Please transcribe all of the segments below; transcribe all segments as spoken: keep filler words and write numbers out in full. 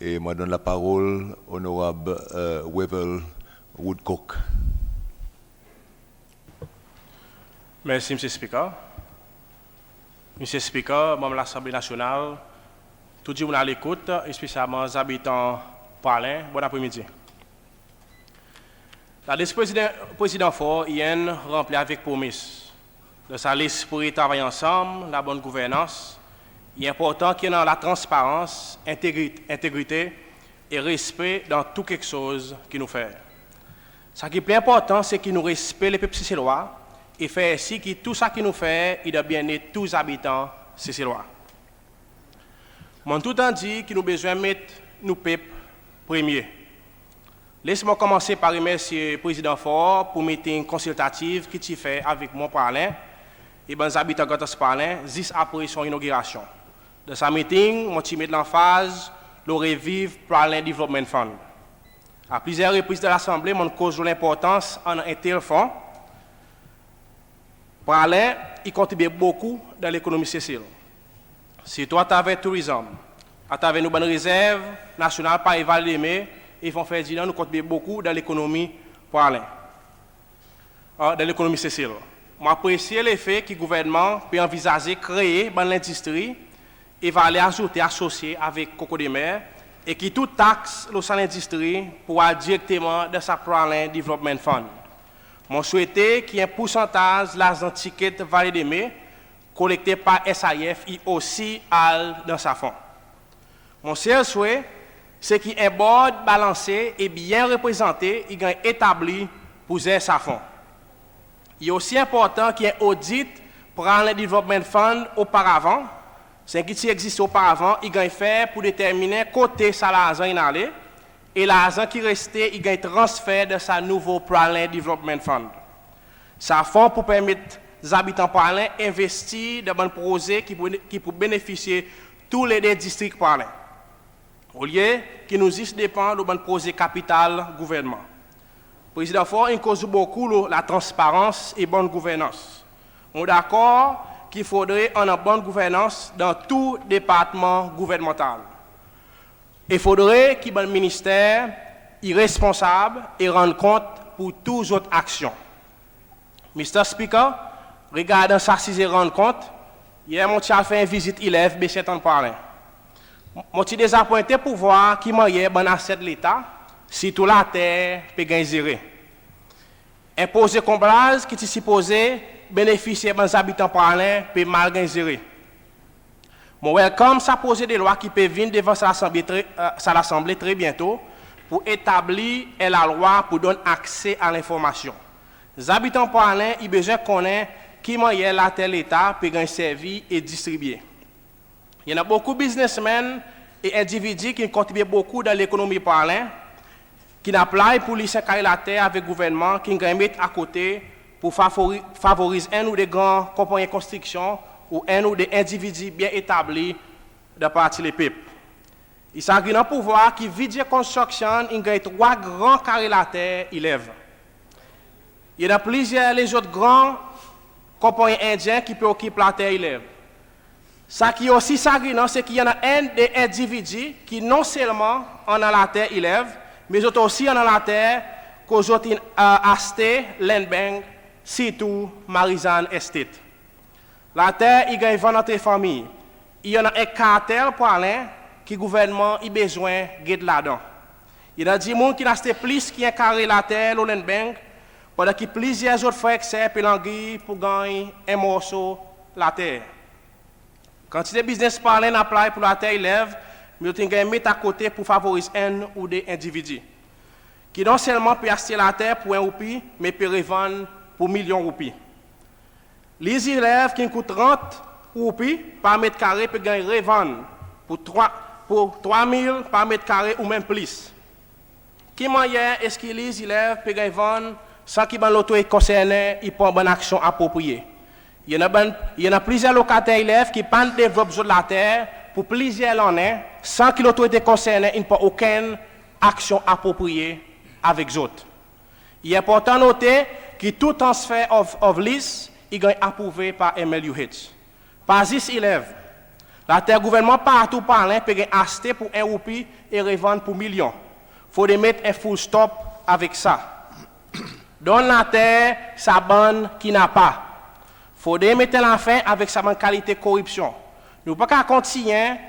E mon a donn laparol Onorab Wavel Woodcock. Mersi Mr Speaker. Mr Speaker, Manm Lasanble Nasyonal, tou dimoun a lekout, espesyalman zabitan Praslin, bonn apre midi. Ladres Prezidan Faure i enn ranpli avek promes. Dan sa lespri travay ansanm, labonn gouvernans, i enportan ki annan latransparans, entegrite e respe dan tou keksoz ki nou fer. Sa ki pli enportan se ki nou respe Lepep Seselwa e fer sir ki tou sa ki nou fer i dan byennet tou zabitan Seselwa. Mon'n toultan dir ki nou bezwen met nou pep premye. Les mwan konmanse par remersye Prezidan Faure pour meeting konsiltativ ki ti fer avek mon Praslin e bann zabitan Grand Anse Praslin zis apre son inogirasyon. Dan sa meeting mon ti met lanfaz lo reviv Praslin Development Fund. A plizyer repriz dan Lasanble mon'n koz lo lenportans annan en tel fon. Praslin i kontribye bokou dan lekonomi Sesel, sirtou atraver tourizm, atraver nou bann rezerv nasyonal parey Vallée des Mers e Fonds Ferdinand, nou kontribye bokou dan lekonomi Praslin, dan lekonomi Sesel. Mon apresye lefe ki Gouvernman pe anvizaze kree bann lendistri e valer azoute asosye avek Coco de Mer e ki tou taks lo sa lendistri pou al direkteman dan sa Praslin Development Fund. Mon swete ki en poursantaz larzan tiket Vallée des Mers kolekte par SIF i osi al dan sa fon. Mon sel swe se ki en Board balanse e byen reprezante i ganny etabli pou zer sa fon. I osi enportan ki en odit Praslin Development Fund oparavan, sa ki ti egziste oparavan, i ganny fer pou determinen kote sa larzan in ale e larzan ki reste i ganny transfer dan sa nouvo Praslin Development Fund. Sa fon pou permet zabitan Praslin envestir dan bann proze ki pou benefisye tou lede distrik Praslin, olye ki nou zis depan lo bann proze kapital Gouvernman. Prezidan Faure in koz bokou lo latransparans e bonn gouvernans. Mon dakor ki fodre annan bonn gouvernans dan tou departman gouvernmantal. E fodre ki bann Minister i responsab e rann kont pour tou zot aksyon. Mr Speaker, regardan sa size rann kont, yer mon ti al fer en vizit Ile Eve, Baie Ste Anne, Praslin. Mon ti dezapwente pou vwar ki mannyer bann aset Leta, sirtou later, pe ganny zere. En proze konblaz ki ti sipoze benefisye bann zabitan Praslin pe mal ganny zere. Mon welcome sa Prozedlwa ki pe vin devan sa Lasanble tre byento pou etabli en Lalwa pou donn akse a lenformasyon. Zabitan Praslin i bezwen konnen ki mannyer later Leta pe ganny servi e distribye. I annan bokou biznesmenn e endividi ki'n kontribye bokou dan lekonomi Praslin ki'n apply pou lease en kare later avek Gouvernman ki'n ganny met akote pou favoriz enn ou de gran konpannyen konstriksyon ou enn ou de endividi byen etabli dan Parti Lepep. I sagrinan pou vwar ki Vijay Construction in ganny trwa gran kare later Ile Eve. I annan plizyer lezot gran konpannyen Endyen ki pe okip later Ile Eve. Sa ki osi sagrinan se ki i annan enn de endividi ki non selman annan later Ile Eve, me zot osi annan later kot zot in aste land bank, sirtou Marie-Jeanne Estate. Later i ganny vann antre fanmir. I annan en kartel Praslin ki Gouvernman i bezwen get ladan. I annan dimoun ki'n aste plis ki en kare later lo land bank, pandan ki plizyer zot frer ek ser pe langwir pou ganny en morso later. Kantite biznes Praslin in apply pou later Ile Eve, me zot in ganny met akote pou favoriz enn ou de endividi ki non selman pe aste later pou en roupi, me pe revann pou milyon roupi. Lease Ile Eve ki'n kout trant roupi par met kare pe ganny revann pou trwa mil par met kare ou menm plis. Ki mannyer eski lease Ile Eve pe ganny vann san ki bann lotorite konsernen i pran bann aksyon apropriye? I annan plizyer lokater Ile Eve ki pa'n devlop zot later pour plizyer lannen san ki lotorite konsernen in pran okenn aksyon apropriye avek zot. I enportan note ki tou transfer of lease i ganny aprouve par MLUH. Pa zis Ile Eve. Later Gouvernman partou Praslin pe ganny aste pour en roupi e revann pour milyon. Fodre met en full stop avek sa. Donn later sa bann ki napa. Fodre met en lafen avek sa bann kalite koripsyon. Nou pa kapab kontinyen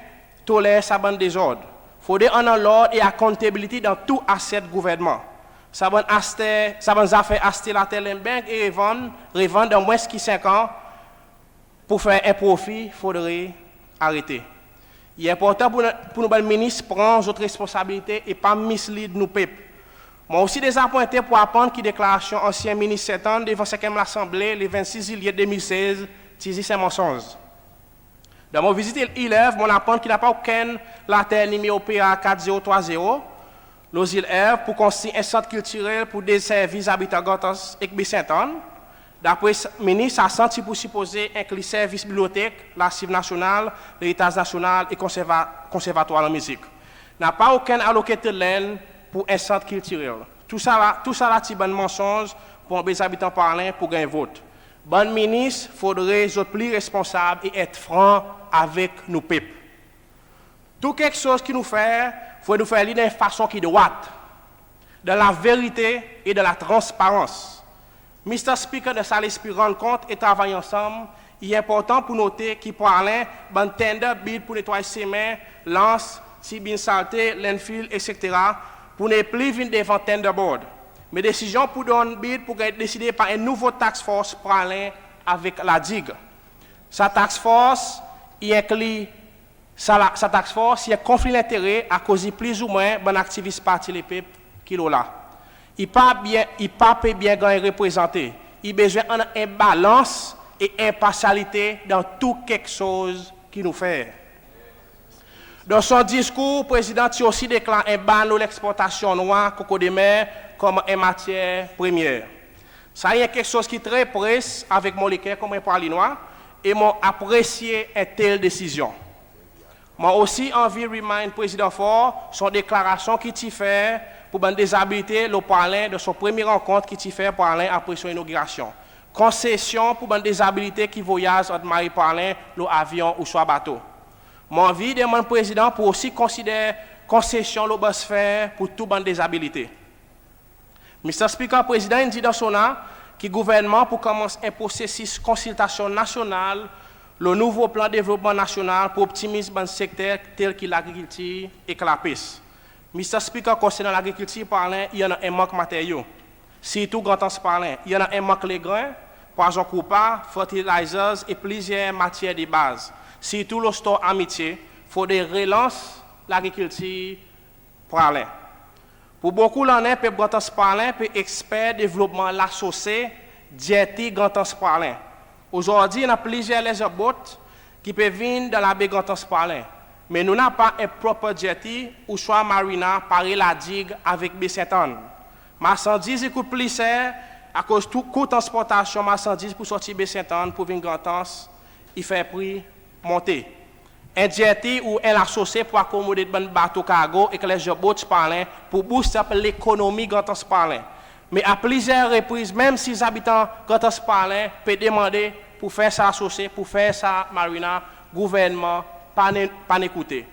toler sa bann dezord. Fodre annan lord e accountability dan tou asset Gouvernman. Sa bann aste, sa bann zafer aste later land bank e revann, revann dan mwens ki senk an pour fer en profi, fodre arete. I enportan pour, pour nou bann minis pran zot responsabilite e pa mislead nou pep. Mon osi dezapwente pour aprann ki deklarasyon ansyen minis St Ann devan senkyem Lasanble le vennsis Zilyet de mil sez ti zis en mansonz. Dan mon vizit Ile Eve, mon'n aprann ki napa okenn later nimero P A kat zero trwa zero lo Zil Eve pour konstri en sant kiltirel pour deservi zabitan Grand Anse ek Baie St Ann. Dapre minis, sa sant ti pou sipoze enkli servis bibliotek, Larsiv Nasyonal, Leritaz Nasyonal e konserva, konservatwar lanmizik. Napa okenn allocated land pour en sant kiltirel. Tousala, tousala ti bann mansonz pour anpes zabitan Praslin pour ganny vot. Bann minis, fodre zot pli responsab e et fran avek nou pep. Tou keksoz ki nou fer, fodre nou fer li dan en fason ki drwat, dan laverite e dan latransparans. Mister Speaker, dan sa lespri rann kont e travay ansanm, i enportan pour note ki Praslin, bann tender bid pour netway semen, lans, tibin salte, landfill, etsetera, pou nepli vin devan tender board. Me desizyon pour donn bid pou ganny deside par en nouvo task force Praslin avek La Digue. Sa task force i enkli, sa la, sa task force i en konfli lentere akoz i plizoumwen bann aktivis Parti Lepep ki lo la. I pa byen, i pa pe byen ganny reprezante. I bezwen annan en balans e enparsyalite dan tou keksoz ki nou fer. Dan son diskour, Prezidan ti osi deklar en ban lo leksportasyon nwa, kokodemer, konman en matyer premyer. Sa i en keksoz ki tre pres avek mon leker konman en Pralinwa, e mon apresye en tel desizyon. Mon osi anvi remind Prezidan Faure son deklarasyon ki ti fer pour bann dezabilite lo Praslin dan son premye rankont ki ti fer Praslin apre son inogirasyon. Konsesyon pour bann dezabilite ki voyaz ant Mahe Praslin lo avyon ouswa bato. Mon anvi demann Prezidan pour osi konsider konsesyon lo bus fare pour tou bann dezabilite. Mister Speaker, Prezidan in dir dan SONA ki Gouvernman pou konmans en prosesis konsiltasyon nasyonal lo nouvo plan devlopman nasyonal pour optimiz bann sekter tel ki lagrikiltir ek lapes. Mister Speaker, konsernan lagrikiltir Praslin, i annan en mank materyo, sirtou Grand Anse Praslin. I annan en mank legren, pwazon koupa, fertilizers e plizyer matyer de baz, sirtou lo stor Amitié. Fodre relans lagrikiltir Praslin. Pour bokou lannen, pep Grand Anse Praslin pe eksper devlopman lasose, jetty Grand Anse Praslin. Ozordi, i annan plizyer lezot bot ki pe vin dan labe Grand Anse Praslin. Me nou napa en proper jetty ouswa marina parey La Digue avek Baie St Ann. Marsandiz i kout pli ser akoz tou kou transportasyon marsandiz pour sorti Baie St Ann pour vin Grand Anse i fer pri monte. En jetty ou en lasose pour akomode bann bato kargo ek lezot bot Praslin pour boost up lekonomi Grand Anse Praslin. Me a plizyer repriz, menm si zabitan Grand Anse Praslin pe demande pour fer sa lasose, pour fer sa marina, Gouvernman pa'n, pa'n ekoute.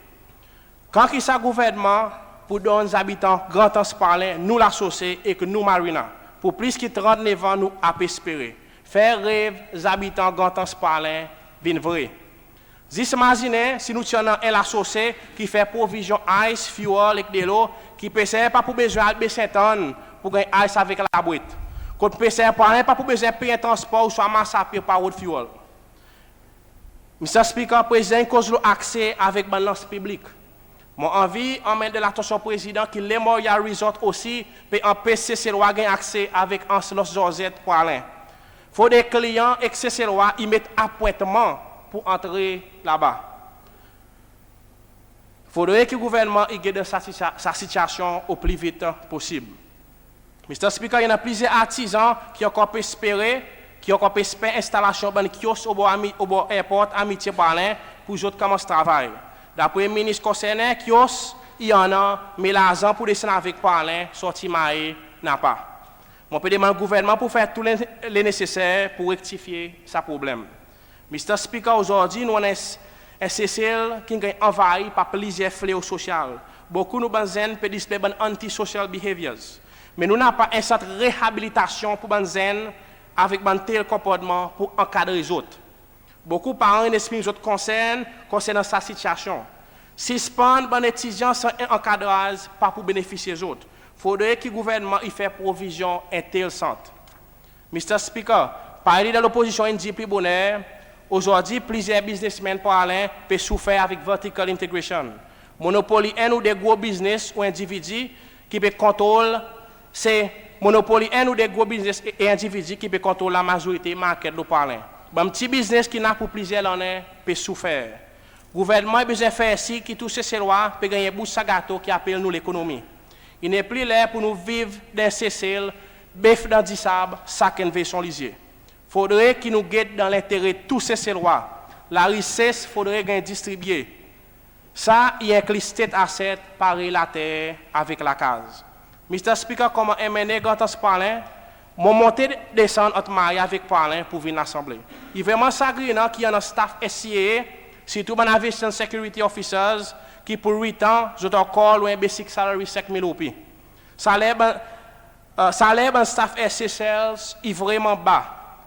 Kan ki sa Gouvernman pou donn zabitan Grand Anse Praslin nou lasose ek nou marina? Pour plis ki trant-nev an nou ape espere. Fer rev zabitan Grand Anse Praslin vin vre. Zis mazinen si nou ti annan en lasose ki fer provizyon ice, fuel ek delo, ki peser pa pou bezwen al Baie St Ann pour ganny ice avek labwet. Kot peser Praslin pa pou bezwen pey en transpor ouswa mars apye pour al rod fuel. Mister Speaker, Prezidan in koz lo akse avek bann lans piblik. Mon anvi anmenn dan latansyon Prezidan ki Lemuria Resort osi pe anpes Seselwa ganny akse avek Anse Los Georgettes Praslin. Fodre kliyan ek Seselwa i met apwentman pour antre laba. Fodre ki Gouvernman i get dan sa, sa, sa sitiasyon o pli vit posib. Mister Speaker, i annan plizyer artizan ki ankor pe espere, ki ankor pe esper enstalasyon bann kiosk obor Ami, obor airport Amitié Praslin pour zot konmans travay. Dapre minis konsernen, kiosk i annan, me larzan pour desann avek Praslin sorti Mahe napa. Mon pe demann Gouvernman pour fer tou le, le neseser pour rektifye sa problenm. Mister Speaker, ozordi nou annan en, En Sesel ki'n ganny anvayi par plizyer fleo sosyal. Bokou nou bann zenn pe display bann anti-social behaviours. Me nou napa en sant reabilitasyon pour bann zenn avek bann tel konportman pour ankadre zot. Bokou paran in eksprim zot konsern konsernan sa sitiasyon. Sispann bann etidyan san en ankadraz pa pou benefisye zot. Fodre ki gouvernman i fer provizyon en tel sant. Mr Speaker, parey Lider Lopozisyon in dir pli boner, ozordi plizyer biznesmenn Praslin pe soufer avek vertical integration. Monopoli enn ou de gro biznes ou endividi ki pe kontrol, se monopoli enn ou de gro biznes e, e endividi ki pe kontrol lamazorite market lo Praslin. Bann pti biznes ki la pour plizyer lannen pe soufer. Gouvernman i bezwen fer sir ki tou Seselwa pe ganny en bout sa gato ki apel nou lekonomi. I nepli ler pour nou viv dan Sesel, bef dan disab, sakenn vey son lizye. Fodre ki nou get dan lentere tou Seselwa. Larises fodre ganny distribye. Sa i enkli state asset parey later avek lakaz. Mr Speaker, konman MNA Grand Anse Praslin, mon monte desann ant Mahé avek Praslin pour vin Lasanble. I vreman sagrinan ki annan staff SCAA, sirtou bann Aviation Security Officers, ki pour wit an zot ankor lo en basic salary senk mil roupi. Saler bann, e, saler bann staff Air Seychelles i vreman ba,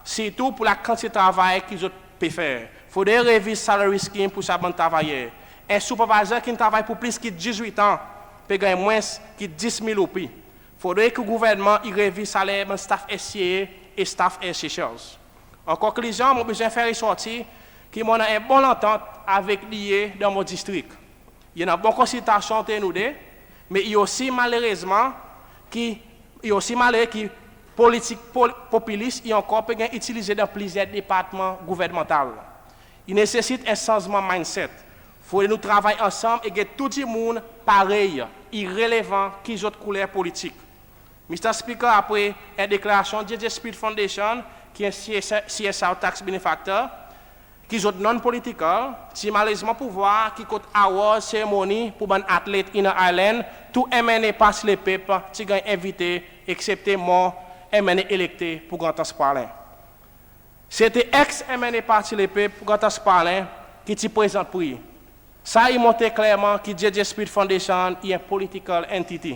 sirtou pour lakantite travay ki zot pe fer. Fodre reviz salary scheme pour sa bann travayer. En supervisor ki'n travay pour plis ki dizwit an pe ganny mwens ki dis mil roupi. Fodre ki gouvernman i reviz saler bann staff SCAA e staff Air Seychelles. An konklizyon, mon bezwen fer resorti ki mon annan en bon lantant avek DA dan mon distrik. I annan bon konsiltasyon ant nou de, me i osi malerezman ki, i osi malere ki politik pol-, popilis i ankor pe ganny itilize dan plizyer departman gouvernmantal. I nesesit en sanzman mindset. Fodre nou travay ansanm e get tou dimoun parey, irelevan ki zot kouler politik. Mr Speaker, apre en deklarasyon JJ Spirit Foundation, ki en CSR, CSR tax benefactor, ki zot non-political, ti malerezman pou vwar ki kot award seremoni pour bann atlet Inner Island, tou MNA Parti Lepep ti ganny envite, eksepte mon MNA elekte pour Grand Anse Praslin. Se ti ex MNA Parti Lepep Grand Anse Praslin ki ti prezant pri. Sa i montre klerman ki JJ Spirit Foundation i en political entity.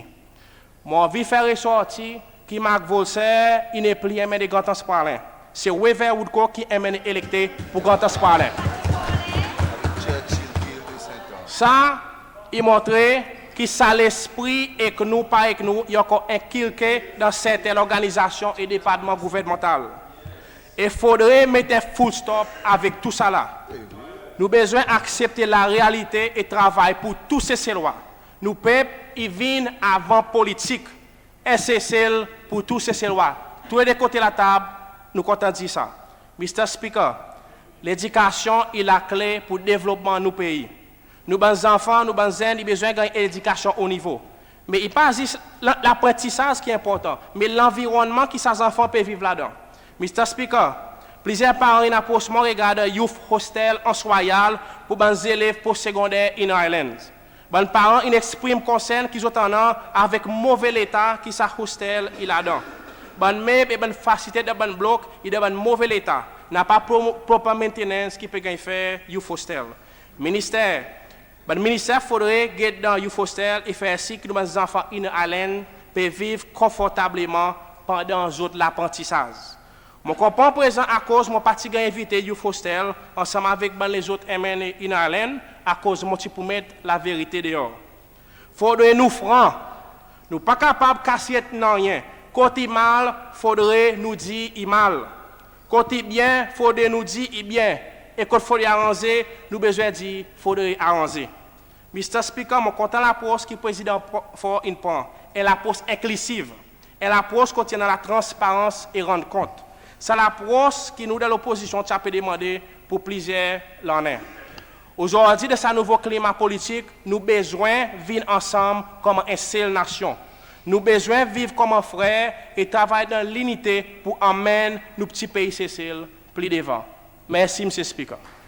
Mon anvi fer resorti ki Marc Volcere i nepli MNA Grand Anse Praslin. Se Wavel Woodcock ki MNA elekte pour Grand Anse Praslin. Sa i montre ki sa lespri ek nou pa ek nou i ankor enkilke dan serten lorganizasyon e departman gouvernmantal. E fodre met en full stop avek tousala. Nou bezwen aksepte larealite e travay pour tou Seselwa. Nou pep i vin avan politik. En Sesel pour tou Seselwa. Tou le de kote latab, nou kontan dir sa. Mr Speaker, ledikasyon i lakle pour devlopman nou pei. Nou bann zanfan, nou bann zenn i bezwen ganny en ledikasyon o nivo. Me i pa zis la-, laprantisaz ki enportan, me lanvironnman ki sa zanfan pe viv ladan. Mr Speaker, plizyer paran in apros mwan regardan Youth Hostel Anse Royale pour bann zelev postsegonder Inner Islands. Bann paran in eksprim konsern ki zot annan avek move leta ki sa hostel i ladan. Bann meb e bann fasilite dan bann blok i dan bann move leta. Napa pro-, proper maintenance ki pe ganny fer Youth Hostel. Minister, bann minister fodre get dan Youth Hostel e fer sir ki nou bann zanfan Inner Island pe viv konfortableman pandan zot laprantisaz. Mon konpran prezan akoz mon pa ti ganny envite Youth Hostel ansanm avek bann lezot MNA Inner Island, akoz mon ti pou met laverite deor. Fodre nou fran. Nou pa kapab kasyet nanryen. Kot i mal, fodre nou dir i mal. Kot i byen, fodre nou dir i byen. E kot fodre aranze, nou bezwen dir fodre aranze. Mr Speaker, mon kontan lapros ki Prezidan Faure in pran, en lapros enklisiv, en lapros kot i annan latransparans e rann kont. Sa lapros ki nou dan lopozisyon ti a pe demande pour plizyer lannen. Ozordi dan sa nouvo klima politik, nou bezwen vin ansanm konman en sel nasyon. Nou bezwen viv konman frer e travay dan linite pour anmenn nou pti pei Sesel pli devan. Mersi Mr Speaker.